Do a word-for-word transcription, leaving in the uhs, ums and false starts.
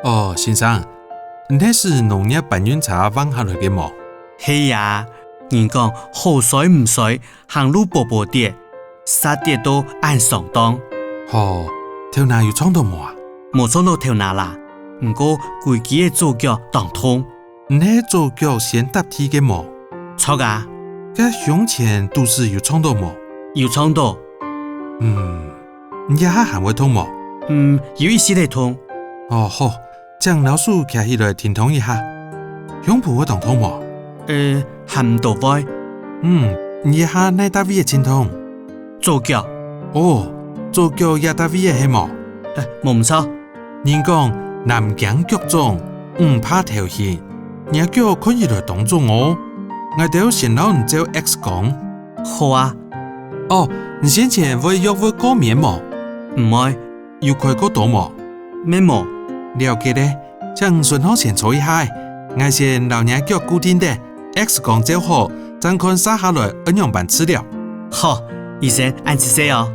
哦，先生，你係駛農業搬運車橫下來个無？係啊，人講好衰毋衰，行路跛跛跌，煞跌到恁上當。吼，頭那有撞到無啊？無撞到頭那啦，毋過歸支个左腳當痛。你係左腳先踏地个無？著啊。該胸前肚屎有撞到無？有撞到。嗯，你這下還會痛無？嗯，有一息仔痛。哦，好， 請摎手擎起來停動一下。胸脯會當痛無？呃，還毋到會。嗯，你這下哪搭位仔盡痛？左腳。哦，左腳這搭位仔係無？呃，無毋著。人講，男驚腳腫，女怕頭暈。若腳看起來當腫哦。𠊎兜先摎你照X光。好啊。哦，你先前會藥物過敏無？毋會。 有開過刀無？乜無。了解咧，請你順續先坐一下仔，𠊎先摎若腳固定等，X光照好，正看續下來愛仰般治療。好，醫生，恁仔細哦。